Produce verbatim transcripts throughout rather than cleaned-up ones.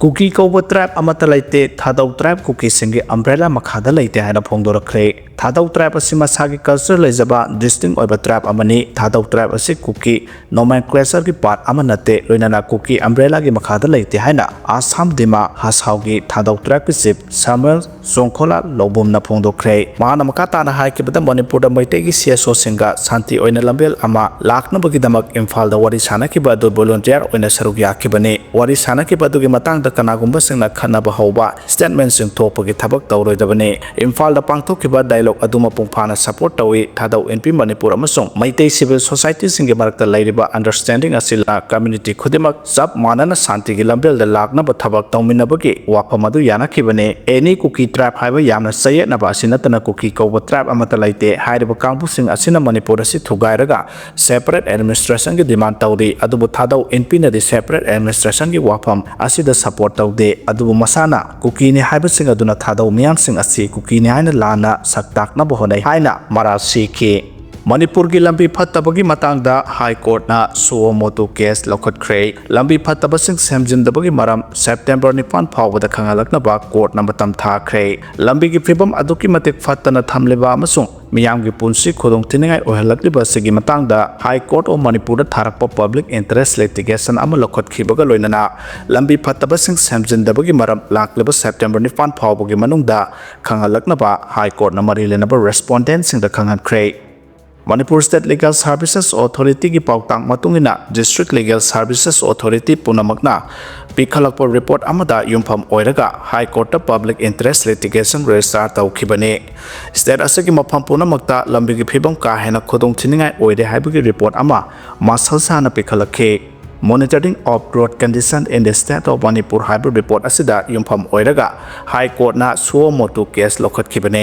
ꯀꯨꯀꯤ ꯀꯧꯕ ꯇ꯭ꯔꯥꯏꯕ ꯑꯃꯠꯇ ꯂꯩꯇꯦ, ꯊꯥꯗꯧ ꯇ꯭ꯔꯥꯏꯕ ꯀꯨꯀꯤꯁꯤꯡꯒꯤ ꯑꯝꯕ꯭ꯔꯦꯂꯥ ꯃꯈꯥꯗ ꯂꯩꯇꯦ ꯍꯥꯏꯅ ꯐꯣꯡꯗꯣꯔꯛꯈ꯭ꯔꯦ꯫ ꯊꯥꯗꯧ ꯇ꯭ꯔꯥꯏꯕ ꯑꯁꯤ ꯃꯁꯥꯒꯤ ꯀꯜꯆꯔ ꯂꯩꯖꯕ ꯗꯤꯁꯇꯤꯡ ꯑꯣꯏꯕ ꯇ꯭ꯔꯥꯏꯕ ꯑꯃꯅꯤ꯫ ꯊꯥꯗꯧ ꯇ꯭ꯔꯥꯏꯕ ꯑꯁꯤ ꯀꯨꯀꯤ ꯅꯣꯃꯦꯟꯀ꯭ꯂꯦꯆꯔꯒꯤ ꯄꯥꯔꯠ ꯑꯃ ꯅꯠꯇꯦ, ꯂꯣꯏꯅꯅ ꯀꯨꯀꯤ ꯑꯝꯕ꯭ꯔꯦꯂꯥꯒꯤ ꯃꯈꯥꯗ ꯂꯩꯇꯦ ꯍꯥꯏꯅ ꯑꯁꯥꯝ ꯗꯤꯃꯥ ꯍꯁꯥꯎꯒꯤ ꯊꯥꯗꯧ ꯇ꯭ꯔꯥꯏꯕꯀꯤ ꯆꯤꯐ ꯁꯥꯃꯨꯑꯦꯜ ꯆꯣꯡꯈꯣꯂꯥ ꯂꯧꯕꯨꯝꯅ ꯐꯣꯡꯗꯣꯛꯈ꯭ꯔꯦ꯫ ꯃꯍꯥꯛꯅ ꯃꯈꯥ ꯇꯥꯅ ꯍꯥꯏꯈꯤꯕꯗ, ꯃꯅꯤꯄꯨꯔꯗ ꯃꯩꯇꯩꯒꯤ ꯁꯤ ꯑꯦꯁ ꯑꯣꯁꯤꯡꯒ ꯁꯥꯟꯇꯤ ꯑꯣꯏꯅ ꯂꯝꯕꯦꯜ ꯑꯃ ꯂꯥꯛꯅꯕꯒꯤꯗꯃꯛ ꯏꯝꯐꯥꯜꯗ ꯋꯥꯔꯤ ꯁꯥꯅꯈꯤꯕ ꯑꯗꯨ ꯚꯣꯂꯨꯟꯇꯤꯌꯔ ꯑꯣꯏꯅ ꯁꯔꯨꯛ ꯌꯥꯈꯤꯕꯅꯤ꯫ ꯋꯥꯔꯤ ꯁꯥꯅꯈꯤꯕ ꯑꯗꯨꯒꯤ ꯃꯇꯥꯡꯗ ꯀꯅꯥꯒꯨꯝꯕꯁꯤꯡꯅ ꯈꯠꯅꯕ ꯍꯧꯕ ꯁ꯭ꯇꯦꯠꯃꯦꯟꯠꯁꯤꯡ ꯊꯣꯛꯄꯒꯤ ꯊꯕꯛ ꯇꯧꯔꯣꯏꯗꯕꯅꯤ꯫ ꯏꯝꯐꯥꯜꯗ ꯄꯥꯡꯊꯣꯛꯈꯤꯕ ꯗꯥꯏꯂꯣꯒ ꯑꯗꯨ ꯃꯄꯨꯡ ꯐꯥꯅ ꯁꯄꯣꯔꯠ ꯇꯧꯏ꯫ ꯊꯥꯗꯧ ꯏꯟꯄꯤ ꯃꯅꯤꯄꯨꯔ ꯑꯃꯁꯨꯡ ꯃꯩꯇꯩ ꯁꯤꯚꯤꯜ ꯁꯣꯁꯥꯏꯇꯤꯁꯤꯡꯒꯤ ꯃꯔꯛꯇ ꯂꯩꯔꯤꯕ ꯑꯟꯗꯔꯁ꯭ꯇꯦꯟꯗꯤꯡ ꯑꯁꯤꯅ ꯀꯝꯃ꯭ꯌꯨꯅꯤꯇꯤ ꯈꯨꯗꯤꯡꯃꯛ ꯆꯞ ꯃꯥꯟꯅꯅ ꯁꯥꯟꯇꯤꯒꯤ ꯂꯝꯕꯦꯜꯗ ꯂꯥꯛꯅꯕ ꯊꯕꯛ ꯇꯧꯃꯤꯟꯅꯕꯒꯤ ꯋꯥꯐꯝ ꯑꯗꯨ ꯌꯥꯅꯈꯤꯕꯅꯤ꯫ ꯑꯦꯅꯤ ꯀꯨꯀꯤ ꯇ꯭ꯔꯥꯏꯕ ꯍꯥꯏꯕ ꯌꯥꯝꯅ ꯆꯌꯦꯠꯅꯕ ꯑꯁꯤ ꯅꯠꯇꯅ ꯀꯨꯀꯤ ꯀꯧꯕ ꯇ꯭ꯔꯥꯏꯕ ꯑꯃꯠꯇ ꯂꯩꯇꯦ꯫ ꯍꯥꯏꯔꯤꯕ ꯀꯥꯡꯕꯨꯁꯤꯡ ꯑꯁꯤꯅ ꯃꯅꯤꯄꯨꯔ ꯑꯁꯤ ꯊꯨꯒꯥꯏꯔꯒ ꯁꯦꯄꯔꯦꯠ ꯑꯦꯗꯃꯤꯅꯤꯁꯇ꯭ꯔꯦꯁꯟꯒꯤ ꯗꯤꯃꯥꯟꯗ ꯇꯧꯔꯤ꯫ ꯑꯗꯨꯕꯨ ꯊꯥꯗꯧ ꯏꯟꯄꯤꯅꯗꯤ ꯁꯦꯄꯔꯦꯠ ꯑꯦꯗꯃꯤꯅꯤꯁꯇ꯭ꯔꯦꯁꯟꯒꯤ ꯋꯥꯐꯝ ꯑꯁꯤꯗ ꯁꯄꯣꯔꯠ ꯇꯧꯗꯦ꯫ ꯑꯗꯨꯕꯨ ꯃꯁꯥꯅ ꯀꯨꯀꯤꯅꯤ ꯍꯥꯏꯕꯁꯤꯡ ꯑꯗꯨꯅ ꯊꯥꯗꯧ ꯃꯤꯌꯥꯝꯁꯤꯡ ꯑꯁꯤ ꯀꯨꯀꯤꯅꯤ ꯍꯥꯏꯅ ꯂꯥꯟꯅ ꯁꯛ ꯇꯥꯛꯅꯕ ꯍꯣꯠꯅꯩ ꯍꯥꯏꯅ ꯃꯔꯥꯜ ꯁꯤꯈꯤ꯫ ꯃꯅꯤꯄꯨꯔꯒꯤ ꯂꯝꯕꯤ ꯐꯠꯇꯕꯒꯤ ꯃꯇꯥꯡꯗ ꯍꯥꯏ ꯀꯣꯔꯠꯅ ꯁꯨꯑꯣ ꯃꯣꯇꯨ ꯀꯦꯁ ꯂꯧꯈꯠꯈ꯭ꯔꯦ꯫ ꯂꯝꯕꯤ ꯐꯠꯇꯕꯁꯤꯡ ꯁꯦꯝꯖꯤꯟꯗꯕꯒꯤ ꯃꯔꯝ ꯁꯦꯞꯇꯦꯝꯕꯔ ꯅꯤꯄꯥꯟ ꯐꯥꯎꯕꯗ ꯈꯪꯍꯜꯂꯛꯅꯕ ꯀꯣꯔꯠꯅ ꯃꯇꯝ ꯊꯥꯈ꯭ꯔꯦ꯫ ꯂꯝꯕꯤꯒꯤ ꯐꯤꯕꯝ ꯑꯗꯨꯛꯀꯤ ꯃꯇꯤꯛ ꯐꯠꯇꯅ ꯊꯝꯂꯤꯕ ꯑꯃꯁꯨꯡ ꯃꯤꯌꯥꯝꯒꯤ ꯄꯨꯟꯁꯤ ꯈꯨꯗꯣꯡꯊꯤꯅꯤꯡꯉꯥꯏ ꯑꯣꯏꯍꯜꯂꯛꯂꯤꯕ ꯑꯁꯤꯒꯤ ꯃꯇꯥꯡꯗ ꯍꯥꯏ ꯀꯣꯔꯠ ꯑꯣꯐ ꯃꯅꯤꯄꯨꯔꯗ ꯊꯥꯔꯛꯄ ꯄꯕ꯭ꯂꯤꯛ ꯏꯟꯇꯔꯦꯁ ꯂꯤꯇꯤꯒꯦꯁꯟ ꯑꯃ ꯂꯧꯈꯠꯈꯤꯕꯒ ꯂꯣꯏꯅꯅ ꯂꯝꯕꯤ ꯐꯠꯇꯕꯁꯤꯡ ꯁꯦꯝꯖꯤꯟꯗꯕꯒꯤ ꯃꯔꯝ ꯂꯥꯛꯂꯤꯕ ꯁꯦꯞꯇꯦꯝꯕꯔ ꯅꯤꯄꯥꯟ ꯐꯥꯎꯕꯒꯤ ꯃꯅꯨꯡꯗ ꯈꯪꯍꯜꯂꯛꯅꯕ ꯍꯥꯏ ꯀꯣꯔꯠꯅ ꯃꯔꯤ ꯂꯩꯅꯕ ꯔꯦꯁꯄꯣꯟꯗꯦꯟꯠꯁꯤꯡꯗ ꯈꯪꯍꯟꯈ꯭ꯔꯦ꯫ ꯃꯅꯤꯄꯨꯔ ꯁ꯭ꯇꯦꯠ ꯂꯤꯒꯦꯜ ꯁꯥꯔꯚꯤꯁꯦꯁ ꯑꯣꯊꯣꯔꯤꯇꯤꯒꯤ ꯄꯥꯎꯇꯥꯛ ꯃꯇꯨꯡ ꯏꯟꯅ ꯗꯤꯁꯇ꯭ꯔꯤꯛ ꯂꯤꯒꯦꯜ ꯁꯥꯔꯚꯤꯁꯦꯁ ꯑꯣꯊꯣꯔꯤꯇꯤ ꯄꯨꯝꯅꯃꯛꯅ ꯄꯤꯈꯠꯂꯛꯄ ꯔꯤꯄꯣꯔꯠ ꯑꯃꯗ ꯌꯨꯝꯐꯝ ꯑꯣꯏꯔꯒ ꯍꯥꯏ ꯀꯣꯔꯠꯇ ꯄꯕ꯭ꯂꯤꯛ ꯏꯟꯇꯔꯦꯁ ꯂꯤꯇꯤꯒꯦꯁꯟ ꯔꯦꯖꯤꯁꯇꯥꯔ ꯇꯧꯈꯤꯕꯅꯤ꯫ ꯁ꯭ꯇꯦꯠ ꯑꯁꯤꯒꯤ ꯃꯐꯝ ꯄꯨꯝꯅꯃꯛꯇ ꯂꯝꯕꯤꯒꯤ ꯐꯤꯕꯝ ꯀꯥ ꯍꯦꯟꯅ ꯈꯨꯗꯣꯡꯊꯤꯅꯤꯡꯉꯥꯏ ꯑꯣꯏꯔꯦ ꯍꯥꯏꯕꯒꯤ ꯔꯤꯄꯣꯔꯠ ꯑꯃ ꯃꯁꯜ ꯁꯥꯅ ꯄꯤꯈꯠꯂꯛꯈꯤ꯫ Monitoring of Road Condition in the State of Manipur ꯍꯥꯏꯕ ꯔꯤꯄꯣꯔꯠ ꯑꯁꯤꯗ ꯌꯨꯝꯐꯝ ꯑꯣꯏꯔꯒ ꯍꯥꯏ ꯀꯣꯔꯠꯅ ꯁꯨꯑꯣ ꯃꯣꯇꯨ ꯀꯦꯁ ꯂꯧꯈꯠꯈꯤꯕꯅꯤ꯫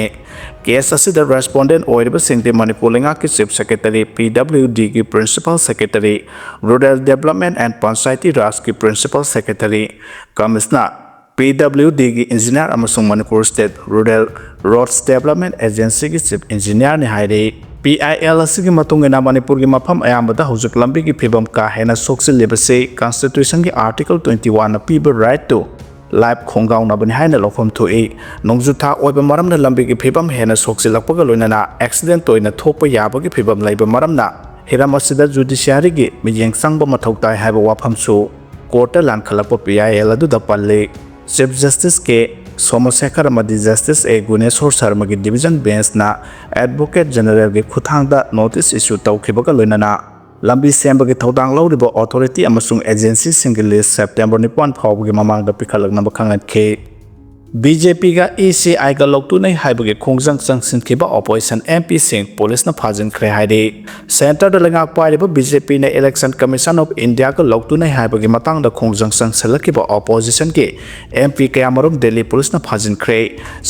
ꯀꯦꯁ ꯑꯁꯤꯗ ꯔꯦꯁꯄꯣꯟꯗꯦꯟꯠ ꯑꯣꯏꯔꯤꯕꯁꯤꯡꯗꯤ ꯃꯅꯤꯄꯨꯔ ꯂꯩꯉꯥꯛꯀꯤ ꯆꯤꯐ ꯁꯦꯀ꯭ꯔꯦꯇꯔꯤ, ꯄꯤ ꯗꯕ꯭ꯂꯤꯎ ꯗꯤꯒꯤ principal secretary, rural development and Panchayati ꯔꯥꯖꯀꯤ principal secretary, commissioner, P W ꯗꯤꯒꯤ ꯏꯟꯖꯤꯅꯤꯌꯥꯔ ꯑꯃꯁꯨꯡ Manipur state rural roads development ꯑꯦꯖꯦꯟꯁꯤꯒꯤ ꯆꯤꯐ ꯏꯟꯖꯤꯅꯤꯌꯥꯔꯅꯤ ꯍꯥꯏꯔꯤ꯫ ꯄꯤ ꯑꯥꯏ ꯑꯦꯜ ꯑꯁꯤꯒꯤ ꯃꯇꯨꯡ ꯏꯟꯅ ꯃꯅꯤꯄꯨꯔꯒꯤ ꯃꯐꯝ ꯑꯌꯥꯝꯕꯗ ꯍꯧꯖꯤꯛ ꯂꯝꯕꯤꯒꯤ ꯐꯤꯕꯝ ꯀꯥ ꯍꯦꯟꯅ ꯁꯣꯛꯆꯤꯜꯂꯤꯕꯁꯤ Constitution ꯒꯤ Article twenty one ꯅ ꯄꯤꯕ right to life ꯈꯣꯡꯒꯥꯎꯅꯕꯅꯤ ꯍꯥꯏꯅ ꯂꯧꯐꯝ ꯊꯣꯛꯏ꯫ ꯅꯣꯡꯖꯨ ꯊꯥ ꯑꯣꯏꯕ ꯃꯔꯝꯅ ꯂꯝꯕꯤꯒꯤ ꯐꯤꯕꯝ ꯍꯦꯟꯅ ꯁꯣꯛꯆꯤꯜꯂꯛꯄꯒ ꯂꯣꯏꯅꯅ accident ꯇꯣꯏꯅ ꯊꯣꯛꯄ ꯌꯥꯕꯒꯤ ꯐꯤꯕꯝ ꯂꯩꯕ ꯃꯔꯝꯅ ꯍꯤꯔꯝ ꯑꯁꯤꯗ judiciary ꯒꯤ ꯃꯤꯠꯌꯦꯡ ꯆꯪꯕ ꯃꯊꯧ ꯇꯥꯏ ꯍꯥꯏꯕ ꯋꯥꯐꯝꯁꯨ court ꯇ ꯂꯥꯟꯈꯠꯂꯛꯄ ꯄꯤ ꯑꯥꯏ ꯑꯦꯜ ꯑꯗꯨꯗ ꯄꯜꯂꯤ꯫ Chief Justice ꯀꯦ ꯁꯣꯃꯁꯦꯈꯔ ꯑꯃꯗꯤ Justice ꯑꯦ ꯒꯨꯅꯦꯁꯣꯔ ꯁꯔꯃꯒꯤ division bench ꯅ Advocate General ꯒꯤ ꯈꯨꯠꯊꯥꯡꯗ notice issue ꯇꯧꯈꯤꯕꯒ ꯂꯣꯏꯅꯅ ꯂꯝꯕꯤ ꯁꯦꯝꯕꯒꯤ ꯊꯧꯗꯥꯡ ꯂꯧꯔꯤꯕ authority ꯑꯃꯁꯨꯡ agency ꯁꯤꯡꯒꯤ list September ꯅꯤꯄꯥꯟ ꯐꯥꯎꯕꯒꯤ ꯃꯃꯥꯡꯗ ꯄꯤꯈꯠꯂꯛꯅꯕ ꯈꯪꯍꯟꯈꯤ꯫ ꯕꯤ ꯖꯦ ꯄꯤ ꯒ ꯏ ꯁꯤ ꯑꯥꯏ ꯒ ꯂꯧꯇꯨꯅꯩ ꯍꯥꯏꯕꯒꯤ ꯈꯣꯡꯖꯪ ꯆꯪꯁꯤꯟꯈꯤꯕ opposition M P ꯁꯤꯡ police ꯅ ꯐꯥꯖꯤꯟꯈ꯭ꯔꯦ ꯍꯥꯏꯔꯤ꯫ Centre ꯗ ꯂꯩꯉꯥꯛ ꯄꯥꯏꯔꯤꯕ B J P ꯅ Election Commission of India ꯒ ꯂꯧꯇꯨꯅꯩ ꯍꯥꯏꯕꯒꯤ ꯃꯇꯥꯡꯗ ꯈꯣꯡꯖꯪ ꯆꯪꯁꯤꯜꯂꯛꯈꯤꯕ opposition ꯒꯤ M P ꯀꯌꯥꯃꯔꯨꯝ Delhi police ꯅ ꯐꯥꯖꯤꯟꯈ꯭ꯔꯦ꯫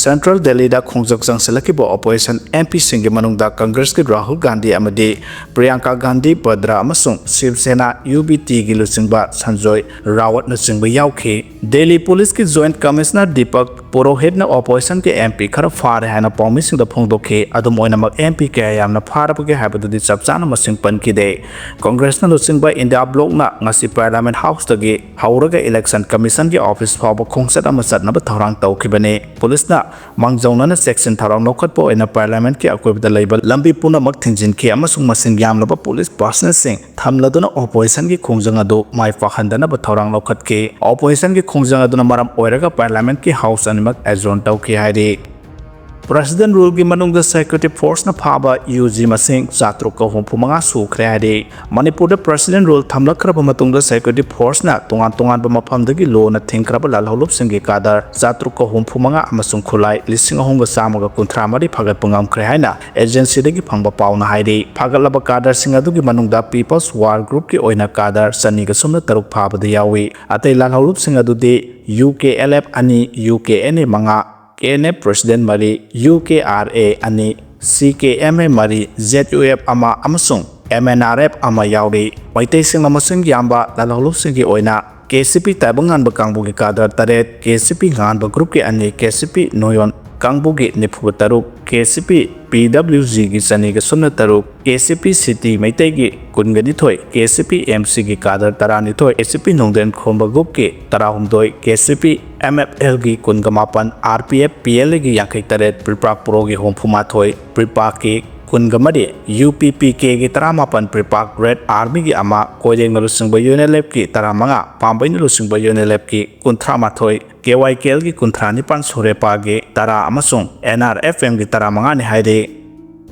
Central Delhi ꯗ ꯈꯣꯡꯖꯪ ꯆꯪꯁꯤꯜꯂꯛꯈꯤꯕ opposition M P ꯁꯤꯡꯒꯤ ꯃꯅꯨꯡꯗ Congress ꯀꯤ ꯔꯥꯍꯨꯜ ꯒꯥꯟꯙꯤ ꯑꯃꯗꯤ ꯄ꯭ꯔꯤꯌꯥꯡꯀꯥ ꯒꯥꯟꯙꯤ ꯚꯗ꯭ꯔꯥ ꯑꯃꯁꯨꯡ ꯁꯤꯕ ꯁꯦꯅꯥ, U B T ꯒꯤ ꯂꯨꯆꯤꯡꯕ ꯁꯟꯖꯣꯏ ꯔꯥꯋꯠꯅꯆꯤꯡꯕ ꯌꯥꯎꯈꯤ꯫ Delhi police ꯀꯤ Joint Commissioner Deepak Purohit ꯅ opposition ꯀꯤ M P ꯈꯔ ꯐꯥꯔꯦ ꯍꯥꯏꯅ ꯄꯥꯎꯃꯤꯁꯤꯡꯗ ꯐꯣꯡꯗꯣꯛꯈꯤ꯫ ꯑꯗꯨꯝ ꯑꯣꯏꯅꯃꯛ, M P ꯀꯌꯥ ꯌꯥꯝꯅ ꯐꯥꯔꯕꯒꯦ ꯍꯥꯏꯕꯗꯨꯗꯤ ꯆꯞ ꯆꯥꯅ ꯃꯁꯤꯡ ꯄꯟꯈꯤꯗꯦ꯫ Congress ꯅ ꯂꯨꯆꯤꯡꯕ India Bloc ꯅ ꯉꯁꯤ Parliament House ꯇꯒꯤ ꯍꯧꯔꯒ Election Commission ꯒꯤ office ꯐꯥꯎꯕ ꯈꯣꯡꯆꯠ ꯑꯃ ꯆꯠꯅꯕ ꯊꯧꯔꯥꯡ ꯇꯧꯈꯤꯕꯅꯤ꯫ Police ꯅ ꯃꯥꯡꯖꯧꯅꯅ ꯆꯦꯛꯁꯤꯟ ꯊꯧꯔꯥꯡ ꯂꯧꯈꯠꯄ ꯑꯣꯏꯅ Parliament ꯀꯤ ꯑꯀꯣꯏꯕꯗ ꯂꯩꯕ ꯂꯝꯕꯤ ꯄꯨꯝꯅꯃꯛ ꯊꯤꯡꯖꯤꯟꯈꯤ ꯑꯃꯁꯨꯡ ꯃꯁꯤꯡ ꯌꯥꯝꯂꯕ police personnel ꯁꯤꯡ ꯊꯝꯂꯗꯨꯅ opposition ꯒꯤ ꯈꯣꯡꯖꯪ ꯑꯗꯨ ꯃꯥꯏ ꯄꯥꯛꯍꯟꯗꯅꯕ ꯊꯧꯔꯥꯡ ꯂꯧꯈꯠꯈꯤ꯫ Opposition ꯒꯤ ꯈꯣꯡꯖꯪ ꯑꯗꯨꯅ ꯃꯔꯝ ꯑꯣꯏꯔꯒ Parliament ꯀꯤ House ꯑꯅꯤꯃꯛ adjourn ꯇꯧꯈꯤ ꯍꯥꯏꯔꯤ꯫ President Rule ꯒꯤ ꯃꯅꯨꯡꯗ security force ꯅ ꯐꯥꯕ U G ꯃꯁꯤꯡ ꯆꯥꯇ꯭ꯔꯨꯛꯀ ꯍꯨꯝꯐꯨ ꯃꯉꯥ ꯁꯨꯈ꯭ꯔꯦ ꯍꯥꯏꯔꯤ꯫ ꯃꯅꯤꯄꯨꯔꯗ President Rule ꯊꯝꯂꯛꯈ꯭ꯔꯕ ꯃꯇꯨꯡꯗ security force ꯅ ꯇꯣꯉꯥꯟ ꯇꯣꯉꯥꯟꯕ ꯃꯐꯝꯗꯒꯤ ꯂꯣꯟꯅ ꯊꯤꯡꯈ꯭ꯔꯕ ꯂꯥꯜꯍꯧꯂꯨꯞꯁꯤꯡꯒꯤ ꯀꯥꯗꯔ ꯆꯥꯇ꯭ꯔꯨꯛꯀ ꯍꯨꯝꯐꯨ ꯃꯉꯥ ꯑꯃꯁꯨꯡ ꯈꯨꯠꯂꯥꯏ ꯂꯤꯁꯤꯡ ꯑꯍꯨꯝꯒ ꯆꯥꯝꯃꯒ ꯀꯨꯟꯊ꯭ꯔꯥ ꯃꯔꯤ ꯐꯥꯒꯠꯄ ꯉꯝꯈ꯭ꯔꯦ ꯍꯥꯏꯅ agency ꯗꯒꯤ ꯐꯪꯕ ꯄꯥꯎꯅ ꯍꯥꯏꯔꯤ꯫ ꯐꯥꯒꯠꯂꯕ ꯀꯥꯗꯔꯁꯤꯡ ꯑꯗꯨꯒꯤ ꯃꯅꯨꯡꯗ People's War Group ꯀꯤ ꯑꯣꯏꯅ ꯀꯥꯗꯔ ꯆꯅꯤꯒ ꯁꯨꯞꯅ ꯇꯔꯨꯛ ꯐꯥꯕꯗ ꯌꯥꯎꯏ꯫ ꯑꯇꯩ ꯂꯥꯜꯍꯧꯂꯨꯞꯁꯤꯡ ꯑꯗꯨꯗꯤ U K L F ꯑꯅꯤ, U K N A ꯃꯉꯥ, K N F President ꯃꯔꯤ, U K R A ꯑꯅꯤ, C K M A ꯃꯔꯤ, Z U F ꯑꯃ ꯑꯃꯁꯨꯡ M N R F ꯑꯃ ꯌꯥꯎꯔꯤ꯫ ꯃꯩꯇꯩꯁꯤꯡꯅ ꯃꯁꯤꯡ ꯌꯥꯝꯕ ꯂꯥꯜꯍꯧꯂꯨꯞꯁꯤꯡꯒꯤ ꯑꯣꯏꯅ K C P ꯇꯥꯏꯕꯪ ꯉꯥꯟꯕ ꯀꯥꯡꯕꯨꯒꯤ ꯀꯥꯗꯔ ꯇꯔꯦꯠ, K C P ꯉꯥꯟꯕ group ꯀꯤ ꯑꯅꯤ, K C P ꯅꯣꯌꯣꯟ ꯀꯥꯡꯕꯨꯒꯤ ꯅꯤꯐꯨ ꯇꯔꯨꯛ, ꯀꯦ ꯁꯤ ꯄꯤ ꯄꯤ ꯗꯕ꯭ꯂꯤꯎ ꯖꯤꯒꯤ ꯆꯅꯤꯒ ꯁꯨꯞꯅ ꯇꯔꯨꯛ, ꯀꯦ ꯁꯤ ꯄꯤ ꯁꯤꯇꯤ ꯃꯩꯇꯩꯒꯤ ꯀꯨꯟꯒ ꯅꯤꯊꯣꯏ, ꯀꯦ ꯁꯤ ꯄꯤ ꯑꯦꯝ ꯁꯤꯒꯤ ꯀꯥꯗꯔ ꯇꯔꯥꯅꯤꯊꯣꯏ, ꯀꯦ ꯁꯤ ꯄꯤ ꯅꯨꯡꯗꯦꯟ ꯈꯣꯝꯕ ꯒ꯭ꯔꯨꯞꯀꯤ ꯇꯔꯥꯍꯨꯝꯗꯣꯏ, K C P M F ꯑꯦꯜꯒꯤ ꯀꯨꯟꯒ ꯃꯥꯄꯟ, R P F P L ꯑꯦꯒꯤ ꯌꯥꯡꯈꯩ ꯇꯔꯦꯠ, ꯄ꯭ꯔꯤꯄꯥꯛ ꯄ꯭ꯔꯣꯒꯤ ꯍꯨꯝꯐꯨ ꯃꯥꯊꯣꯏ, ꯄ꯭ꯔꯤꯄꯥꯛꯀꯤ ꯀꯨꯟꯒ ꯃꯔꯤ, ꯌꯨ ꯄꯤ ꯄꯤ ꯀꯦꯒꯤ ꯇꯔꯥꯃꯥꯄꯟ, ꯄ꯭ꯔꯤꯄꯥꯛ ꯔꯦꯗ ꯑꯥꯔꯃꯤꯒꯤ ꯑꯃ, ꯀꯣꯏꯔꯦꯡꯅ ꯂꯨꯆꯤꯡꯕ ꯌꯨ ꯑꯦꯟ ꯑꯦꯜ ꯑꯦꯐꯀꯤ ꯇꯔꯥꯃꯉꯥ, ꯄꯥꯝꯕꯩꯅ ꯂꯨꯆꯤꯡꯕ ꯌꯨ ꯑꯦꯟ ꯑꯦꯜ ꯑꯦꯐꯀꯤ ꯀꯨꯟꯊ꯭ꯔꯥ ꯃꯥꯊꯣꯏ, ꯀꯦ ꯋꯥꯏ ꯀꯦ ꯑꯦꯜꯒꯤ ꯀꯨꯟꯊ꯭ꯔꯥ ꯅꯤꯄꯥꯟ, ꯁꯨꯔꯦꯄꯥꯒꯤ ꯇꯔꯥ ꯑꯃꯁꯨꯡ ꯑꯦꯟ ꯑꯥꯔ ꯑꯦꯐ ꯑꯦꯝꯒꯤ ꯇꯔꯥꯃꯉꯥꯅꯤ ꯍꯥꯏꯔꯤ꯫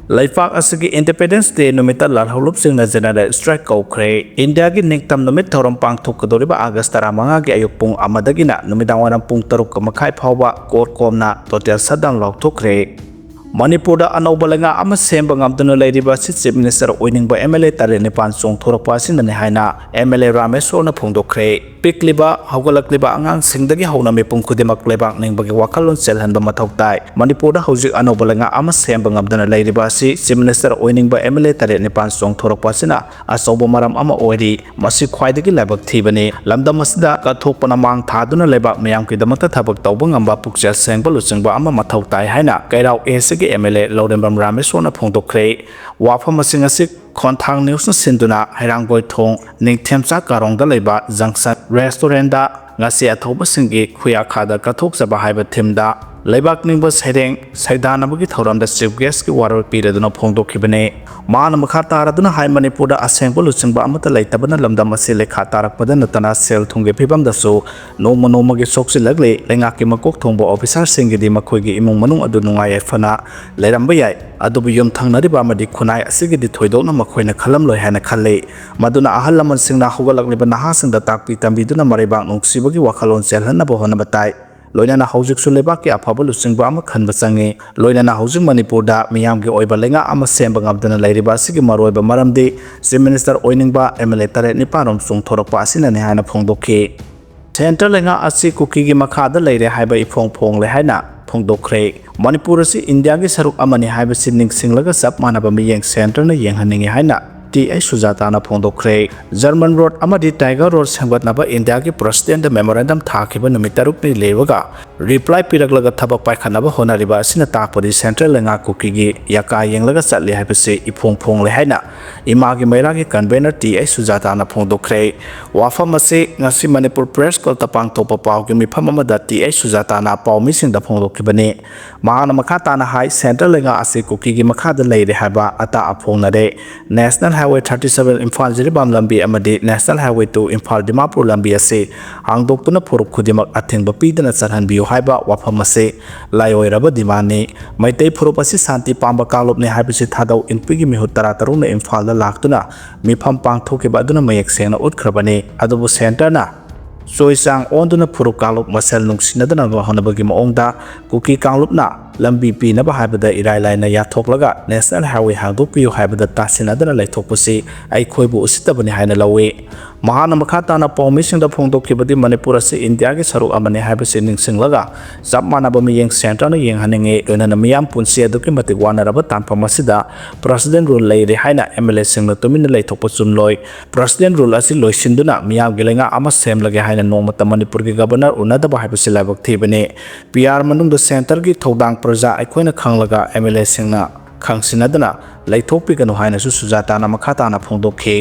ꯂꯩꯄꯥꯛ ꯑꯁꯤꯒꯤ ꯏꯟꯗꯤꯄꯦꯟꯗꯦꯟꯁ ꯗꯦ ꯅꯨꯃꯤꯠꯇ ꯂꯥꯜꯍꯧꯂꯨꯞꯁꯤꯡꯅ ꯖꯦꯅꯔꯦꯜ ꯁ꯭ꯇ꯭ꯔꯥꯏꯛ ꯀꯧꯈ꯭ꯔꯦ꯫ ꯏꯟꯗꯤꯌꯥꯒꯤ ꯅꯤꯡꯇꯝ ꯅꯨꯃꯤꯠ ꯊꯧꯔꯝ ꯄꯥꯡꯊꯣꯛꯀꯗꯧꯔꯤꯕ ꯑꯥꯒꯁ ꯇꯔꯥꯃꯉꯥꯒꯤ ꯑꯌꯨꯛ ꯄꯨꯡ ꯑꯃꯗꯒꯤꯅ ꯅꯨꯃꯤꯗꯥꯡꯋꯥꯏꯔꯝ ꯄꯨꯡ ꯇꯔꯨꯛ ꯃꯈꯥꯏ ꯐꯥꯎꯕ ꯀꯣꯔ ꯀꯣꯝꯅ ꯇꯣꯇꯦꯜ ꯁꯠꯗꯥꯎꯟ ꯂꯥꯎꯊꯣꯛꯈ꯭ꯔꯦ꯫ ꯃꯅꯤꯄꯨꯔꯗ ꯑꯅꯧꯕ ꯂꯩꯉꯥꯛ ꯑꯃ ꯁꯦꯝꯕ ꯉꯝꯗꯨꯅ ꯂꯩꯔꯤꯕ ꯑꯁꯤ ꯆꯤꯐ ꯃꯤꯅꯤꯁꯇꯔ ꯑꯣꯏꯅꯤꯡꯕ ꯑꯦꯝ ꯑꯦꯜ ꯑꯦ ꯇꯔꯦꯠ ꯅꯤꯄꯥꯟ ꯆꯣꯡꯊꯣꯔꯛꯄ ꯑꯁꯤꯅꯅꯤ ꯍꯥꯏꯅ ꯑꯦꯝ ꯑꯦꯜ ꯑꯦ ꯔꯥꯃꯦꯁꯣꯔꯅ ꯐꯣꯡꯗꯣꯛꯈ꯭ꯔꯦ꯫ ꯄꯤꯛꯂꯤꯕ, ꯍꯧꯒꯠꯂꯛꯂꯤꯕ ꯑꯉꯥꯡꯁꯤꯡꯗꯒꯤ ꯍꯧꯅ ꯃꯤꯄꯨꯝ ꯈꯨꯗꯤꯡꯃꯛ ꯂꯩꯕꯥꯛ ꯅꯤꯡꯕꯒꯤ ꯋꯥꯈꯜꯂꯣꯟ ꯆꯦꯜꯍꯟꯕ ꯃꯊꯧ ꯇꯥꯏ꯫ ꯃꯅꯤꯄꯨꯔꯗ ꯍꯧꯖꯤꯛ ꯑꯅꯧꯕ ꯂꯩꯉꯥꯛ ꯑꯃ ꯁꯦꯝꯕ ꯉꯝꯗꯅ ꯂꯩꯔꯤꯕ ꯑꯁꯤ ꯆꯤꯐ ꯃꯤꯅꯤꯁꯇꯔ ꯑꯣꯏꯅꯤꯡꯕ ꯑꯦꯝ ꯑꯦꯜ ꯑꯦ ꯇꯔꯦꯠ ꯅꯤꯄꯥꯟ ꯆꯣꯡꯊꯣꯔꯛꯄ ꯑꯁꯤꯅ ꯑꯆꯧꯕ ꯃꯔꯝ ꯑꯃ ꯑꯣꯏꯔꯤ꯫ ꯃꯁꯤ ꯈ꯭ꯋꯥꯏꯗꯒꯤ ꯂꯥꯏꯕꯛ ꯊꯤꯕꯅꯤ꯫ ꯂꯝꯗꯝ ꯑꯁꯤꯗ ꯀꯠꯊꯣꯛꯄꯅ ꯃꯥꯡ ꯊꯥꯗꯨꯅ ꯂꯩꯕꯥꯛ ꯃꯤꯌꯥꯝꯒꯤꯗꯃꯛꯇ ꯊꯕꯛ ꯇꯧꯕ ꯉꯝꯕ ꯄꯨꯛꯆꯦꯜ ꯁꯦꯡꯕ ꯂꯨꯆꯤꯡꯕ ꯑꯃ ꯃꯊꯧ ꯇꯥꯏ ꯍꯥꯏꯅ ꯀꯩꯔꯥꯎ ꯑꯦ ꯁꯤꯒꯤ ꯑꯦꯝ ꯑꯦꯜ ꯑꯦ ꯂꯧꯔꯦꯝꯕꯝ ꯔꯥꯃꯦꯁꯣꯔꯅ ꯐꯣꯡꯗꯣꯛꯈ꯭ꯔꯦ꯫ ꯋꯥꯐꯝꯁꯤꯡ ꯑꯁꯤ ꯈꯣꯟꯊꯥꯡ ꯅ꯭ꯌꯨꯁꯅ ꯁꯤꯟꯗꯨꯅ ꯍꯩꯔꯥꯡꯒꯣꯏꯊꯣꯡ ꯅꯤꯡꯊꯦꯝꯆꯥ ꯀꯥꯔꯣꯡꯗ ꯂꯩꯕ ꯖꯪꯁꯟ ꯔꯦꯁꯇꯨꯔꯦꯟꯗ ꯉꯁꯤ ꯑꯊꯧꯕꯁꯤꯡꯒꯤ ꯈꯨꯌꯥꯈꯥꯗ ꯀꯠꯊꯣꯛꯆꯕ ꯍꯥꯏꯕ ꯊꯤꯝꯗ ꯂꯩꯕꯥꯛ ꯅꯤꯡꯕ ꯁꯩꯔꯦꯡ ꯁꯩꯗꯥꯅꯕꯒꯤ ꯊꯧꯔꯝꯗ ꯆꯤꯐ ꯒꯦꯁꯀꯤ ꯋꯥꯔꯣꯜ ꯄꯤꯔꯗꯨꯅ ꯐꯣꯡꯗꯣꯛꯈꯤꯕꯅꯤ꯫ ꯃꯥꯅ ꯃꯈꯥ ꯇꯥꯔꯗꯨꯅ ꯍꯥꯏ, ꯃꯅꯤꯄꯨꯔꯗ ꯑꯁꯦꯡꯕ ꯂꯨꯆꯤꯡꯕ ꯑꯃꯠꯇ ꯂꯩꯇꯕꯅ ꯂꯝꯗꯝ ꯑꯁꯤ ꯂꯩꯈꯥ ꯇꯥꯔꯛꯄꯗ ꯅꯠꯇꯅ ꯁꯦꯜ ꯊꯨꯝꯒꯤ ꯐꯤꯕꯝꯗꯁꯨ ꯅꯣꯡꯃ ꯅꯣꯡꯃꯒꯤ ꯁꯣꯛꯆꯤꯜꯂꯛꯂꯤ꯫ ꯂꯩꯉꯥꯛꯀꯤ ꯃꯀꯣꯛ ꯊꯣꯡꯕ ꯑꯣꯐꯤꯁꯥꯔꯁꯤꯡꯒꯤꯗꯤ ꯃꯈꯣꯏꯒꯤ ꯏꯃꯨꯡ ꯃꯅꯨꯡ ꯑꯗꯨ ꯅꯨꯡꯉꯥꯏ ꯌꯥꯏꯐꯅ ꯂꯩꯔꯝꯕ ꯌꯥꯏ, ꯑꯗꯨꯕꯨ ꯌꯨꯝ ꯊꯪꯅꯔꯤꯕ ꯑꯃꯗꯤ ꯈꯨꯟꯅꯥꯏ ꯑꯁꯤꯒꯤꯗꯤ ꯊꯣꯏꯗꯣꯛꯅ ꯃꯈꯣꯏꯅ ꯈꯜꯂꯝꯂꯣꯏ ꯍꯥꯏꯅ ꯈꯜꯂꯤ꯫ ꯃꯗꯨꯅ ꯑꯍꯜ ꯂꯃꯟꯁꯤꯡꯅ ꯍꯧꯒꯠꯂꯛꯂꯤꯕ ꯅꯍꯥꯁꯤꯡꯗ ꯇꯥꯛꯄꯤ ꯇꯝꯕꯤꯗꯨꯅ ꯃꯔꯩꯕꯥꯛ ꯅꯨꯡꯁꯤꯕꯒꯤ ꯋꯥꯈꯜꯂꯣꯟ ꯆꯦꯜꯍꯟꯅꯕ ꯍꯣꯠꯅꯕ ꯇꯥꯏ꯫ ꯂꯣꯏꯅꯅ ꯍꯧꯖꯤꯛꯁꯨ ꯂꯩꯕꯥꯛꯀꯤ ꯑꯐꯕ ꯂꯨꯆꯤꯡꯕ ꯑꯃ ꯈꯟꯕ ꯆꯪꯏ꯫ ꯂꯣꯏꯅꯅ ꯍꯧꯖꯤꯛ ꯃꯅꯤꯄꯨꯔꯗ ꯃꯤꯌꯥꯝꯒꯤ ꯑꯣꯏꯕ ꯂꯩꯉꯥꯛ ꯑꯃ ꯁꯦꯝꯕ ꯉꯝꯗꯅ ꯂꯩꯔꯤꯕ ꯑꯁꯤꯒꯤ ꯃꯔꯨꯑꯣꯏꯕ ꯃꯔꯝꯗꯤ ꯆꯤꯐ ꯃꯤꯅꯤꯁꯇꯔ ꯑꯣꯏꯅꯤꯡꯕ ꯑꯦꯝ ꯑꯦꯜ ꯑꯦ ꯇꯔꯦꯠ ꯅꯤꯄꯥꯟ ꯔꯣꯝ ꯆꯣꯡꯊꯣꯔꯛꯄ ꯑꯁꯤꯅꯅꯤ ꯍꯥꯏꯅ ꯐꯣꯡꯗꯣꯛꯈꯤ꯫ ꯁꯦꯟꯇ꯭ꯔꯦꯜ ꯂꯩꯉꯥꯛ ꯑꯁꯤ ꯀꯨꯀꯤꯒꯤ ꯃꯈꯥꯗ ꯂꯩꯔꯦ ꯍꯥꯏꯕ ꯏꯐꯣꯡ ꯐꯣꯡꯂꯦ ꯍꯥꯏꯅ ꯐꯣꯡꯗꯣꯛꯈ꯭ꯔꯦ꯫ ꯃꯅꯤꯄꯨꯔ ꯑꯁꯤ ꯏꯟꯗꯤꯌꯥꯒꯤ ꯁꯔꯨꯛ ꯑꯃꯅꯤ ꯍꯥꯏꯕꯁꯤ ꯅꯤꯡꯁꯤꯡꯂꯒ ꯆꯞ ꯃꯥꯟꯅꯕ ꯃꯤꯠꯌꯦꯡ ꯁꯦꯟꯇ꯭ꯔꯅ ꯌꯦꯡꯍꯟꯅꯤꯡꯏ ꯍꯥꯏꯅ ꯇꯤ ꯑꯩꯆ ꯁꯨꯖꯥꯇꯥꯅ ꯐꯣꯡꯗꯣꯛꯈ꯭ꯔꯦ꯫ ꯖꯔꯃꯟ ꯔꯣꯗ ꯑꯃꯗꯤ ꯇꯥꯏꯒꯔ ꯔꯣꯗ ꯁꯦꯝꯒꯠꯅꯕ ꯏꯟꯗꯤꯌꯥꯒꯤ ꯄ꯭ꯔꯁꯤꯗꯦꯟꯗ ꯃꯦꯃꯣꯔꯦꯟꯗꯝ ꯊꯥꯈꯤꯕ ꯅꯨꯃꯤꯠ ꯇꯔꯨꯛꯅꯤ ꯂꯩꯕꯒ ꯔꯤꯄ꯭ꯂꯥꯏ ꯄꯤꯔꯛꯂꯒ ꯊꯕꯛ ꯄꯥꯏꯈꯠꯅꯕ ꯍꯣꯠꯅꯔꯤꯕ ꯑꯁꯤꯅ ꯇꯥꯛꯄꯗꯤ ꯁꯦꯟꯇ꯭ꯔꯦꯜ ꯂꯩꯉꯥꯛ ꯀꯨꯀꯤꯒꯤ ꯌꯥꯀꯥ ꯌꯦꯡꯂꯒ ꯆꯠꯂꯤ ꯍꯥꯏꯕꯁꯤ ꯏꯐꯣꯡ ꯐꯣꯡꯂꯦ ꯍꯥꯏꯅ ꯏꯃꯥꯒꯤ ꯃꯩꯔꯥꯒꯤ ꯀꯟꯚꯦꯅꯔ ꯇꯤ ꯑꯩꯆ ꯁꯨꯖꯥꯇꯥꯅ ꯐꯣꯡꯗꯣꯛꯈ꯭ꯔꯦ꯫ ꯋꯥꯐꯝ ꯑꯁꯤ ꯉꯁꯤ ꯃꯅꯤꯄꯨꯔ ꯄ꯭ꯔꯦꯁ ꯀ꯭ꯂꯕꯇ ꯄꯥꯡꯊꯣꯛꯄ ꯄꯥꯎꯒꯤ ꯃꯤꯐꯝ ꯑꯃꯗ ꯇꯤ ꯑꯩꯆ ꯁꯨꯖꯥꯇꯥꯅ ꯄꯥꯎꯃꯤꯁꯤꯡꯗ ꯐꯣꯡꯗꯣꯛꯈꯤꯕꯅꯤ꯫ ꯃꯍꯥꯛꯅ ꯃꯈꯥ ꯇꯥꯅ ꯍꯥꯏ, ꯁꯦꯟꯇ꯭ꯔꯦꯜ ꯂꯩꯉꯥꯛ ꯑꯁꯤ ꯀꯨꯀꯤꯒꯤ ꯃꯈꯥꯗ ꯂꯩꯔꯦ ꯍꯥꯏꯕ ꯑꯇꯥꯛ ꯑꯐꯣꯡꯅꯔꯦ꯫ National highway thirty seven Imphal Jiribam ꯂꯝꯕꯤ ꯑꯃꯗꯤ national highway two Imphal Dimapur ꯂꯝꯕꯤ ꯑꯁꯤ ꯍꯥꯡꯗꯣꯛꯇꯨꯅ ꯐꯨꯔꯨꯞ ꯈꯨꯗꯤꯡꯃꯛ ꯑꯊꯤꯡꯕ ꯄꯤꯗꯅ ꯆꯠꯍꯟꯕꯤꯌꯨ ꯍꯥꯏꯕ ꯋꯥꯐꯝ ꯑꯁꯤ ꯂꯥꯏꯑꯣꯏꯔꯕ ꯗꯤꯃꯥꯟꯅꯤ꯫ ꯃꯩꯇꯩ ꯐꯨꯔꯨꯞ ꯑꯁꯤ ꯁꯥꯟꯇꯤ ꯄꯥꯝꯕ ꯀꯥꯡꯂꯨꯞꯅꯤ ꯍꯥꯏꯕꯁꯤ ꯊꯥꯗꯧ ꯏꯟꯄꯤꯒꯤ ꯃꯤꯍꯨꯠ ꯇꯔꯥ ꯇꯔꯨꯛꯅ ꯏꯝꯐꯥꯜꯗ ꯂꯥꯛꯇꯨꯅ ꯃꯤꯐꯝ ꯄꯥꯡꯊꯣꯛꯈꯤꯕ ꯑꯗꯨꯅ ꯃꯌꯦꯛ ꯁꯦꯡꯅ ꯎꯠꯈ꯭ꯔꯕꯅꯤ꯫ ꯑꯗꯨꯕꯨ ꯁꯦꯟꯇꯔꯅ ꯆꯣꯏ ꯆꯥꯡ ꯑꯣꯟꯗꯨꯅ ꯐꯨꯔꯨꯞ ꯀꯥꯡꯂꯨꯞ ꯃꯁꯦꯜ ꯅꯨꯡꯁꯤꯅꯗꯅꯕ ꯍꯣꯠꯅꯕꯒꯤ ꯃꯑꯣꯡꯗ ꯀꯨꯀꯤ ꯀꯥꯡꯂꯨꯞꯅ ꯂꯝꯕꯤ ꯄꯤꯅꯕ ꯍꯥꯏꯕꯗ ꯏꯔꯥꯏ ꯂꯥꯏꯅ ꯌꯥꯊꯣꯛꯂꯒ ꯅꯦꯁꯅꯦꯜ ꯍꯥꯏꯋꯦ ꯍꯥꯡꯗꯣꯛꯄꯤꯌꯨ ꯍꯥꯏꯕꯗ ꯇꯥꯁꯤꯟꯅꯗꯅ ꯂꯩꯊꯣꯛꯄꯁꯤ ꯑꯩꯈꯣꯏꯕꯨ ꯎꯁꯤꯠꯇꯕꯅꯤ ꯍꯥꯏꯅ ꯂꯧꯏ꯫ ꯃꯍꯥꯛꯅ ꯃꯈꯥ ꯇꯥꯅ ꯄꯥꯎꯃꯤꯁꯤꯡꯗ ꯐꯣꯡꯗꯣꯛꯈꯤꯕꯗꯤ ꯃꯅꯤꯄꯨꯔ ꯑꯁꯤ ꯏꯟꯗꯤꯌꯥꯒꯤ ꯁꯔꯨꯛ ꯑꯃꯅꯤ ꯍꯥꯏꯕꯁꯤ ꯅꯤꯡꯁꯤꯡꯂꯒ ꯆꯞ ꯃꯥꯟꯅꯕ ꯃꯤꯠꯌꯦꯡ ꯁꯦꯟꯇꯔꯅ ꯌꯦꯡꯍꯟꯅꯤꯡꯏ꯫ ꯂꯣꯏꯅꯅ ꯃꯤꯌꯥꯝ ꯄꯨꯟꯁꯤ ꯑꯗꯨꯛꯀꯤ ꯃꯇꯤꯛ ꯋꯥꯅꯔꯕ ꯇꯥꯟꯐꯝ ꯑꯁꯤꯗ ꯄ꯭ꯔꯁꯤꯗꯦꯟ ꯔꯨꯜ ꯂꯩꯔꯦ ꯍꯥꯏꯅ ꯑꯦꯝ ꯑꯦꯜ ꯑꯦꯁꯤꯡꯅ ꯇꯨꯃꯤꯟꯅ ꯂꯩꯊꯣꯛꯄ ꯆꯨꯝꯂꯣꯏ꯫ ꯄ꯭ꯔꯁꯤꯗꯦꯟ ꯔꯨꯜ ꯑꯁꯤ ꯂꯣꯏꯁꯤꯟꯗꯨꯅ ꯃꯤꯌꯥꯝꯒꯤ ꯂꯩꯉꯥꯛ ꯑꯃ ꯁꯦꯝꯂꯒꯦ ꯍꯥꯏꯅ ꯅꯣꯡꯃꯇ ꯃꯅꯤꯄꯨꯔꯒꯤ ꯒꯕꯔꯅꯔ ꯎꯅꯗꯕ ꯍꯥꯏꯕꯁꯤ ꯂꯥꯏꯕꯛ ꯊꯤꯕꯅꯤ꯫ ꯄꯤ ꯑꯥꯔ ꯃꯅꯨꯡꯗ ꯁꯦꯟꯇꯔꯒꯤ ꯊꯧꯗꯥꯡ ꯄ꯭ꯔꯖꯥ ꯑꯩꯈꯣꯏꯅ ꯈꯪꯂꯒ ꯑꯦꯝ ꯑꯦꯜ ꯑꯦꯁꯤꯡꯅ ꯈꯪꯁꯤꯟꯅꯗꯅ ꯂꯩꯊꯣꯛꯄꯤꯒꯅꯨ ꯍꯥꯏꯅꯁꯨ ꯁꯨꯖꯥꯇꯥꯅ ꯃꯈꯥ ꯇꯥꯅ ꯐꯣꯡꯗꯣꯛꯈꯤ꯫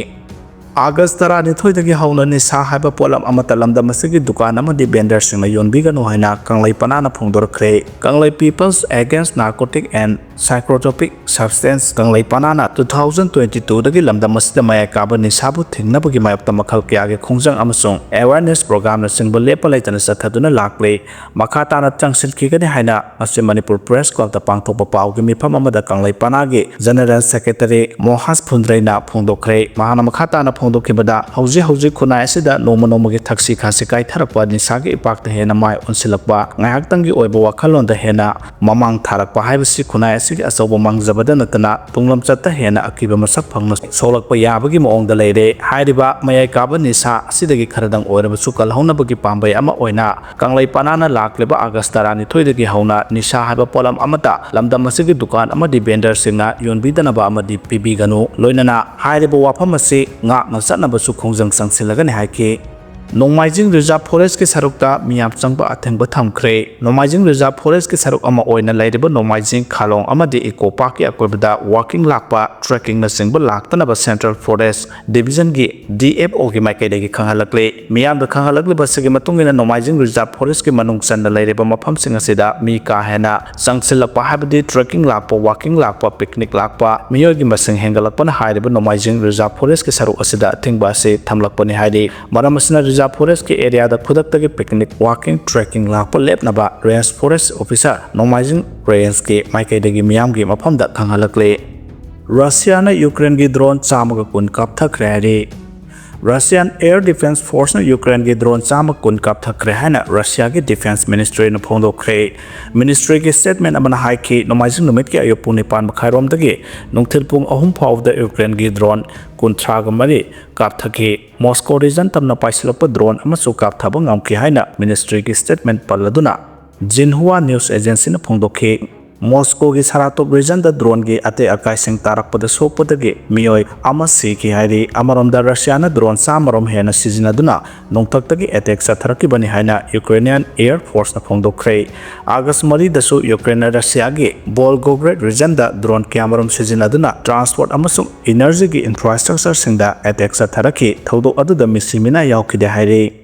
ꯑꯥꯒꯁ ꯇꯔꯥꯅꯤꯊꯣꯏꯗꯒꯤ ꯍꯧꯅ ꯅꯤꯁꯥ ꯍꯥꯏꯕ ꯄꯣꯠꯂꯝ ꯑꯃꯠꯇ ꯂꯝꯗꯝ ꯑꯁꯤꯒꯤ ꯗꯨꯀꯥꯟ ꯑꯃꯗꯤ ꯚꯦꯟꯗꯔꯁꯤꯡꯅ ꯌꯣꯟꯕꯤꯒꯅꯨ ꯍꯥꯏꯅ ꯀꯪꯂꯩ ꯄꯅꯥꯅ ꯐꯣꯡꯗꯣꯔꯛꯈ꯭ꯔꯦ꯫ ꯀꯪꯂꯩ People's Against Narcotic and Psychotropic Substance ꯀꯪꯂꯩ ꯄꯅꯥꯅ two thousand twenty two ꯗꯒꯤ ꯂꯝꯗꯝ ꯑꯁꯤꯗ ꯃꯌꯥꯏ ꯀꯥꯕ ꯅꯤꯁꯥꯕꯨ ꯊꯤꯡꯅꯕꯒꯤ ꯃꯥꯌꯣꯛꯇ ꯃꯈꯜ ꯀꯌꯥꯒꯤ ꯈꯣꯡꯖꯪ ꯑꯃꯁꯨꯡ awareness programꯅꯆꯤꯡꯕ ꯂꯦꯞꯄ ꯂꯩꯇꯅ ꯆꯠꯊꯗꯨꯅ ꯂꯥꯛꯂꯤ꯫ ꯃꯈꯥ ꯇꯥꯅ ꯆꯪꯁꯤꯟꯈꯤꯒꯅꯤ ꯍꯥꯏꯅ ꯉꯁꯤ ꯃꯅꯤꯄꯨꯔ ꯄ꯭ꯔꯦꯁ ꯀ꯭ꯂꯕꯇ ꯄꯥꯡꯊꯣꯛꯄ ꯄꯥꯎꯒꯤ ꯃꯤꯐꯝ ꯑꯃꯗ ꯀꯪꯂꯩ ꯄꯅꯥꯒꯤ ꯖꯦꯅꯔꯦꯜ ꯁꯦꯀ꯭ꯔꯦꯇꯔꯤ ꯃꯣꯍꯥꯁ ꯐꯨꯟꯗ꯭ꯔꯩꯅ ꯐꯣꯡꯗꯣꯛꯈ꯭ꯔꯦ꯫ ꯃꯍꯥꯛꯅ ꯃꯈꯥ ꯇꯥꯅ ꯐꯣꯡ- ꯐꯣꯡꯗꯣꯛꯈꯤꯕꯗ, ꯍꯧꯖꯤꯛ ꯍꯧꯖꯤꯛ ꯈꯨꯟꯅꯥꯏ ꯑꯁꯤꯗ ꯅꯣꯡꯃ ꯅꯣꯡꯃꯒꯤ ꯊꯛꯁꯤ ꯈꯥꯁꯤ ꯀꯥꯏꯊꯔꯛꯄ, ꯅꯤꯁꯥꯒꯤ ꯏꯄꯥꯛꯇ ꯍꯦꯟꯅ ꯃꯥꯏ ꯑꯣꯟꯁꯤꯜꯂꯛꯄ, ꯉꯥꯏꯍꯥꯛꯇꯪꯒꯤ ꯑꯣꯏꯕ ꯋꯥꯈꯜꯂꯣꯟꯗ ꯍꯦꯟꯅ ꯃꯃꯥꯡ ꯊꯥꯔꯛꯄ ꯍꯥꯏꯕꯁꯤ ꯈꯨꯟꯅꯥꯏ ꯑꯁꯤꯒꯤ ꯑꯆꯧꯕ ꯃꯥꯡꯖꯕꯗ ꯅꯠꯇꯅ ꯇꯨꯡꯂꯝꯆꯠꯇ ꯍꯦꯟꯅ ꯑꯀꯤꯕ ꯃꯁꯛ ꯐꯪꯅ ꯁꯣꯛꯂꯛꯄ ꯌꯥꯕꯒꯤ ꯃꯑꯣꯡꯗ ꯂꯩꯔꯦ꯫ ꯍꯥꯏꯔꯤꯕ ꯃꯌꯥꯏ ꯀꯥꯕ ꯅꯤꯁꯥ ꯑꯁꯤꯗꯒꯤ ꯈꯔꯗꯪ ꯑꯣꯏꯔꯕꯁꯨ ꯀꯜꯍꯧꯅꯕꯒꯤ ꯄꯥꯝꯕꯩ ꯑꯃ ꯑꯣꯏꯅ ꯀꯪꯂꯩ ꯄꯅꯥꯅ ꯂꯥꯛꯂꯤꯕ ꯑꯥꯒꯁ ꯇꯔꯥꯅꯤꯊꯣꯏꯗꯒꯤ ꯍꯧꯅ ꯅꯤꯁꯥ ꯍꯥꯏꯕ ꯄꯣꯠꯂꯝ ꯑꯃꯠꯇ ꯂꯝꯗꯝ ꯑꯁꯤꯒꯤ ꯗꯨꯀꯥꯟ ꯑꯃꯗꯤ ꯚꯦꯟꯗꯔꯁꯤꯡꯅ ꯌꯣꯟꯕꯤꯗꯅꯕ ꯑꯃꯗꯤ ꯄꯤꯕꯤꯒꯅꯨ꯫ ꯂꯣꯏꯅꯅ ꯍꯥꯏꯔꯤꯕ ꯋꯥꯐꯝ ꯑꯁꯤ ꯉꯥꯛꯅ ꯆꯠꯅꯕꯁꯨ ꯈꯣꯡꯖꯪ ꯆꯪꯁꯤꯜꯂꯒꯅꯤ ꯍꯥꯏꯈꯤ꯫ ꯅꯣꯡꯃꯥꯏꯖꯤꯡ ꯔꯤꯖꯥꯔꯚ ꯐꯣꯔꯦꯁ꯭ꯠꯀꯤ ꯁꯔꯨꯛꯇ ꯃꯤꯌꯥꯝ ꯆꯪꯕ ꯑꯊꯤꯡꯕ ꯊꯝꯈ꯭ꯔꯦ꯫ ꯅꯣꯡꯃꯥꯏꯖꯤꯡ ꯔꯤꯖꯥꯔꯚ ꯐꯣꯔꯦꯁ꯭ꯠꯀꯤ ꯁꯔꯨꯛ ꯑꯃ ꯑꯣꯏꯅ ꯂꯩꯔꯤꯕ ꯅꯣꯡꯃꯥꯏꯖꯤꯡ ꯈꯥꯂꯣꯡ ꯑꯃꯗꯤ ꯏꯀꯣ ꯄꯥꯔꯛꯀꯤ ꯑꯀꯣꯏꯕꯗ ꯋꯥꯀꯤꯡ ꯂꯥꯛꯄ, ꯇ꯭ꯔꯦꯛꯀꯤꯡꯅꯆꯤꯡꯕ ꯂꯥꯛꯇꯅꯕ ꯁꯦꯟꯇ꯭ꯔꯦꯜ ꯐꯣꯔꯦꯁ꯭ꯠ ꯗꯤꯕꯤꯖꯟꯒꯤ ꯗꯤ ꯑꯦꯐ ꯑꯣꯒꯤ ꯃꯥꯏꯀꯩꯗꯒꯤ ꯈꯪꯍꯜꯂꯛꯂꯤ꯫ ꯃꯤꯌꯥꯝꯗ ꯈꯪꯍꯜꯂꯛꯂꯤꯕ ꯑꯁꯤꯒꯤ ꯃꯇꯨꯡ ꯏꯟꯅ ꯅꯣꯡꯃꯥꯏꯖꯤꯡ ꯔꯤꯖꯥꯔꯚ ꯐꯣꯔꯦꯁ꯭ꯠꯀꯤ ꯃꯅꯨꯡ ꯆꯟꯅ ꯂꯩꯔꯤꯕ ꯃꯐꯝꯁꯤꯡ ꯑꯁꯤꯗ ꯃꯤ ꯀꯥ ꯍꯦꯟꯅ ꯆꯪꯁꯤꯜꯂꯛꯄ, ꯍꯥꯏꯕꯗꯤ ꯇ꯭ꯔꯦꯛꯀꯤꯡ ꯂꯥꯛꯄ, ꯋꯥꯀꯤꯡ ꯂꯥꯛꯄ, ꯄꯤꯛꯅꯤꯛ ꯂꯥꯛꯄ ꯃꯤꯑꯣꯏꯒꯤ ꯃꯁꯤꯡ ꯍꯦꯟꯒꯠꯂꯛꯄꯅ ꯍꯥꯏꯔꯤꯕ ꯅꯣꯡꯃꯥꯏꯖꯤꯡ ꯔꯤꯖꯥꯔꯚ ꯐꯣꯔꯦꯁ꯭ꯠꯀꯤ ꯁꯔꯨꯛ ꯑꯁꯤꯗ ꯑꯊꯤꯡꯕ ꯑꯁꯤ ꯊꯝꯂꯛꯄꯅꯤ ꯍꯥꯏꯔꯤ꯫ ꯃꯔꯝ ꯑꯁꯤꯅ ꯔꯤꯖꯥꯔꯚ ꯐꯣꯔꯦꯁ꯭ꯠꯀꯤ ꯑꯦꯔꯤꯌꯥꯗ ꯈꯨꯗꯛꯇꯒꯤ ꯄꯤꯛꯅꯤꯛ, ꯋꯥꯀꯤꯡ, ꯇ꯭ꯔꯦꯛꯀꯤꯡ ꯂꯥꯛꯄ ꯂꯦꯞꯅꯕ ꯔꯦꯟꯖ ꯐꯣꯔꯦꯁ꯭ꯠ ꯑꯣꯐꯤꯁꯥꯔ, ꯅꯣꯡꯃꯥꯏꯖꯤꯡ ꯔꯦꯟꯖꯀꯤ ꯃꯥꯏꯀꯩꯗꯒꯤ ꯃꯤꯌꯥꯝꯒꯤ ꯃꯐꯝꯗ ꯈꯪꯍꯜꯂꯛꯂꯤ꯫ ꯔꯁꯤꯌꯥꯅ ꯌꯨꯀ꯭ꯔꯦꯟꯒꯤ ꯗ꯭ꯔꯣꯟ ꯆꯥꯝꯃꯒ ꯀꯨꯟ ꯀꯥꯞꯊꯈ꯭ꯔꯦ ꯍꯥꯏꯔꯤ꯫ ꯔꯁꯤꯌꯥꯟ ꯑꯦꯌꯔ ꯗꯤꯐꯦꯟꯁ ꯐꯣꯔꯁꯅ ꯌꯨꯀ꯭ꯔꯦꯟꯒꯤ ꯗ꯭ꯔꯣꯟ ꯆꯥꯝꯃ ꯀꯨꯟ ꯀꯥꯞꯊꯈ꯭ꯔꯦ ꯍꯥꯏꯅ ꯔꯁꯤꯌꯥꯒꯤ ꯗꯤꯐꯦꯟꯁ ꯃꯤꯅꯤꯁꯇ꯭ꯔꯤꯅ ꯐꯣꯡꯗꯣꯛꯈ꯭ꯔꯦ꯫ ꯃꯤꯅꯤꯁꯇ꯭ꯔꯤꯒꯤ ꯁ꯭ꯇꯦꯠꯃꯦꯟ ꯑꯃꯅ ꯍꯥꯏꯈꯤ, ꯅꯣꯡꯃꯥꯏꯖꯤꯡ ꯅꯨꯃꯤꯠꯀꯤ ꯑꯌꯨꯛ ꯄꯨꯡ ꯅꯤꯄꯥꯟ ꯃꯈꯥꯏꯔꯣꯝꯗꯒꯤ ꯅꯨꯡꯊꯤꯜ ꯄꯨꯡ ꯑꯍꯨꯝ ꯐꯥꯎꯕꯗ ꯌꯨꯀ꯭ꯔꯦꯟꯒꯤ ꯗ꯭ꯔꯣꯟ ꯀꯨꯟꯊ꯭ꯔꯥꯒ ꯃꯔꯤ ꯀꯥꯞꯊꯈꯤ꯫ ꯃꯣꯁꯀꯣ ꯔꯤꯖꯟ ꯇꯝꯅ ꯄꯥꯏꯁꯤꯜꯂꯛꯄ ꯗ꯭ꯔꯣꯟ ꯑꯃꯁꯨ ꯀꯥꯞꯊꯕ ꯉꯝꯈꯤ ꯍꯥꯏꯅ ꯃꯤꯅꯤꯁꯇ꯭ꯔꯤꯒꯤ ꯁ꯭ꯇꯦꯠꯃꯦꯟ ꯄꯜꯂꯗꯨꯅ ꯖꯤꯟꯍꯨꯋꯥ ꯅ꯭ꯌꯨꯁ ꯑꯦꯖꯦꯟꯁꯤꯅ ꯐꯣꯡꯗꯣꯛꯈꯤ꯫ ꯃꯣꯁꯀꯣꯒꯤ ꯁꯥꯔꯥꯇꯣꯞ ꯔꯤꯖꯟꯗ ꯗ꯭ꯔꯣꯟꯒꯤ ꯑꯇꯦꯛ ꯑꯀꯥꯏꯁꯤꯡ ꯇꯥꯔꯛꯄꯗ ꯁꯣꯛꯄꯗꯒꯤ ꯃꯤꯑꯣꯏ ꯑꯃ ꯁꯤꯈꯤ ꯍꯥꯏꯔꯤ꯫ ꯑꯃꯔꯣꯝꯗ, ꯔꯁꯤꯌꯥꯅ ꯗ꯭ꯔꯣꯟ ꯆꯥꯝꯃꯔꯣꯝ ꯍꯦꯟꯅ ꯁꯤꯖꯤꯟꯅꯗꯨꯅ ꯅꯣꯡꯊꯛꯇꯒꯤ ꯑꯦꯇꯦꯛ ꯆꯠꯊꯔꯛꯈꯤꯕꯅꯤ ꯍꯥꯏꯅ ꯌꯨꯀ꯭ꯔꯦꯅꯤꯌꯟ ꯑꯦꯌꯔ ꯐꯣꯔꯁꯅ ꯐꯣꯡꯗꯣꯛꯈ꯭ꯔꯦ꯫ ꯑꯥꯒꯁ ꯃꯔꯤꯗꯁꯨ ꯌꯨꯀ꯭ꯔꯦꯟꯅ ꯔꯁꯤꯌꯥꯒꯤ ꯕꯣꯜꯒꯣꯒ꯭ꯔꯦꯗ ꯔꯤꯖꯟꯗ ꯗ꯭ꯔꯣꯟ ꯀꯌꯥꯃꯔꯨꯝ ꯁꯤꯖꯤꯟꯅꯗꯨꯅ ꯇ꯭ꯔꯥꯟꯁꯄꯣꯔꯠ ꯑꯃꯁꯨꯡ ꯏꯅꯔꯖꯤꯒꯤ ꯏꯟꯐ꯭ꯔꯥꯁ꯭ꯇ꯭ꯔꯛꯆꯔꯁꯤꯡꯗ ꯑꯦꯇꯦꯛ ꯆꯠꯊꯔꯛꯈꯤ꯫ ꯊꯧꯗꯣꯛ ꯑꯗꯨꯗ ꯃꯤꯁꯤ ꯃꯤꯅꯥ ꯌꯥꯎꯈꯤꯗꯦ ꯍꯥꯏꯔꯤ꯫